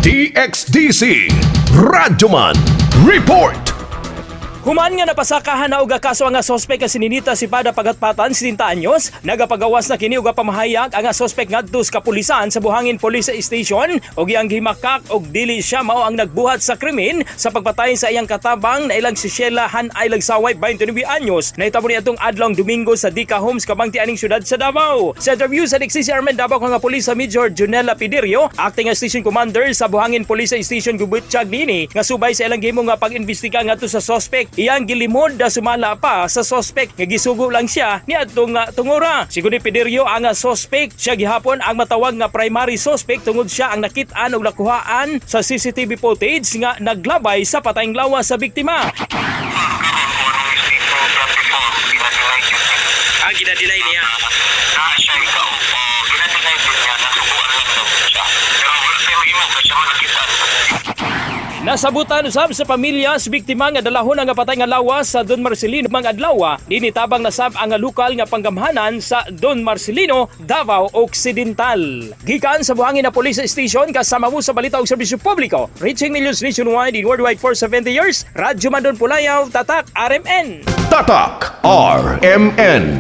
DXDC Radyoman Report. Human nga napasakahan na og kaso ang sospek nga si Ninita Sipada Pagatpatan, 70 anyos, nagapagawas na kini og pamahayag ang sospek ngadto sa kapulisan sa Buhangin Police Station ug iyang gimakak og dili siya mao ang nagbuhat sa krimen sa pagpatay sa iyang katabang na ilang si Sheila Han ay Lagsaway, 29 anyos, nahitabo ni atong adlong Domingo sa Dika Homes, Kabangti aning syudad sa Davao. Sa interview sa DXDC RMN Davao nga pulis sa Major Junela Pidirio, acting nga station commander sa Buhangin Police Station, gubutsyag nini nga subay sa ilang gihimo nga pag-imbestiga ngadto sa sospek, iyang gilimod na sumala pa sa sospek nga gisugo lang siya ni adtong tungura. Sigon ni Pidirio, ang sospek siya gihapon ang matawag nga primary suspect tungod siya ang nakit-an og nakuhaan sa CCTV footage nga naglabay sa patayng lawas sa biktima. Karon kung anong statement before, gina-deny yun. Ah, gina-deny niya. Na siya ikaw, o gina-deny din niya, nasubuan lang daw siya. Pero wala tayo mahimo, kasi siya man nakita. Nasabutan usab sa pamilya sa biktima nga dalahon ang patay nga lawas sa Don Marcelino mga adlaw. Nitabang nasab ang lokal nga panggamhanan sa Don Marcelino, Davao Occidental. Gikan sa Buhangin na Police Station, kasama mo sa balita ug serbisyo publiko. Reaching millions nationwide and worldwide for 70 years. Radyo Mandon Pulayaw, Tatak RMN. Tatak RMN.